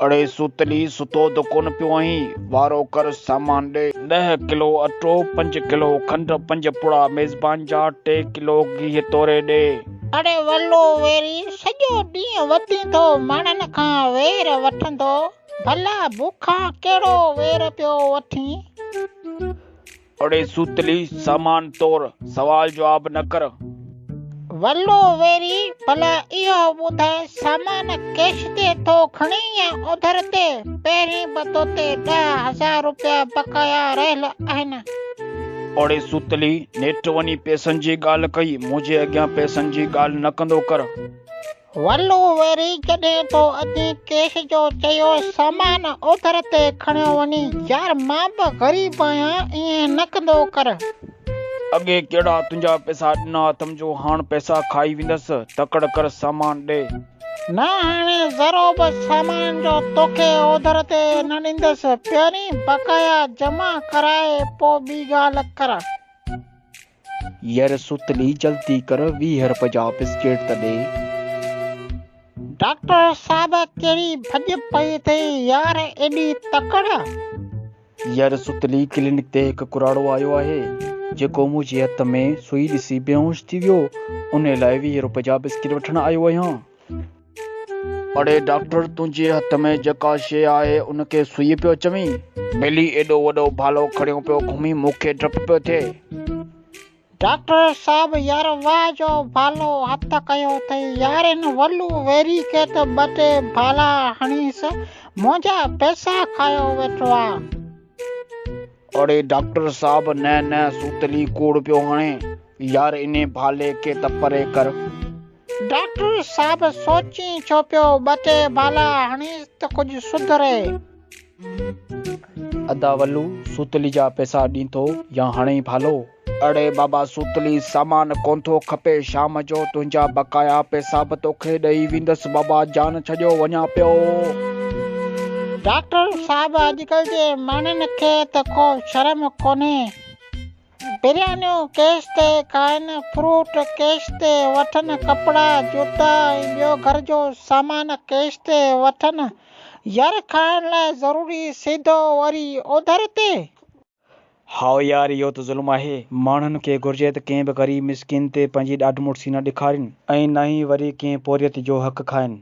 اڙي سوتلي ستو ته ڪونه پيو آهين، وارو ڪر سامان ڏي. ڏهه ڪلو اٽو، پنج ڪلو کنڊ، پنج پڙا ميزبان جا، ٽي ڪلو گيهه توري ڏي. اڙي ولو ويري، سڄو ڏينهن وتين ٿو ماڻهن کان وير وٺندو، ڀلا مون کان ڪهڙو وير پيو وٺين؟ اڙي سوتلي، سامان تور، سوال جواب نه ڪر. ولو ويري، ڀلا اهو ٻڌاء سامان ڪيش تي ٿو کڻين يا اوڌر تي؟ پهرين به توتي 10,000 روپيا بقايا رهيل آهن. اڙي سوتلي، نيٺ وڃي پئسن جي ڳالهه ڪئي، منهنجي اڳيان پئسن جي ڳالهه نه ڪندو ڪر. ولو ويري جڏهن تو اڄ ڪيش جو چيو سامان اوڌر تي کڻيو وڃي يار مان به غريب آهيان ائين نه ڪندو ڪر. اڳي ڪهڙا تنهنجا پئسا ڏنا اٿم جو هاڻ پئسا کائي ويندس تڪڙ ڪر سامان ڏي. نه هاڻي ذرو به سامان جو توکي اوڌر تي نه ڏيندس پهرين بقايا جمع ڪرائي پو ٻي ڳالهه ڪر. ير ستلي جلدي ڪر 20 رپين جا بسڪيٽ ته ڏي. ڊاڪٽر صاحب ڪهڙي ڀڄ پئي اٿئي يار ايڏي تڪڙ. ير ستلي ڪلينڪ تي هڪ ڪراڙو آيو آهي جيڪو منهنجي هٿ ۾ سوئي ڏسي بيهوش ٿي ويو انهي لاء 20 رپين جا بسڪيٽ وٺڻ آيو آهيان. اڙي ڊاڪٽر تنهنجي هٿ ۾ جيڪا شيء آهي ان کي سوئي پيو چوين؟ ٻيلي ايڏو وڏو ڀالو کڻيو پيو گهمين مون کي ڊپ پيو ٿئي. ڊاڪٽر صاحب يار واهه جو ڀالو هٿ ڪيو اٿئي يار هن ولو ويري کي ته ٻه ٽي ڀالا هڻيس منهنجا پئسا کايو ويٺو آ. اڙي ڊاڪٽر صاحب نه نه سوتلي ڪوڙ پيو هڻي يار انهي ڀالي کي ته پري ڪر. ڊاڪٽر صاحب سوچين ڇو پيو ٻه ٽي ڀالا هڻيس ته ڪجهه سڌري. ادا ولو سوتلي جا پئسا ڏين ٿو يا هڻئين ڀالو؟ اڙي بابا سوتلي سامان ڪونه ٿو کپي شام جو تنهنجا بقايا پئسا به توکي ڏئي ويندس بابا جان ڇڏيو وڃان پيو. ڊاڪٽر صاحب اڄڪلهه جي ماڻهن کي ته ڪو شرم ڪونهي. بريانيون ڪيش تي کائن، فروٽ ڪيش تي وٺن، ڪپڙا، جوتا ۽ ٻيو گهر جو سامان ڪيش تي وٺن، ير کائڻ لاء ضروري سيڌو وري اوڌر تي. هائو يار اهو ته ظلم آهي. ماڻهن کي گهرجي ته ڪنهن به غريب مسڪين تي پنهنجي ڏاڍ مڙسي نه ڏيکارين ۽ نه ئي وري ڪنهن پورهيت جو حق کائن.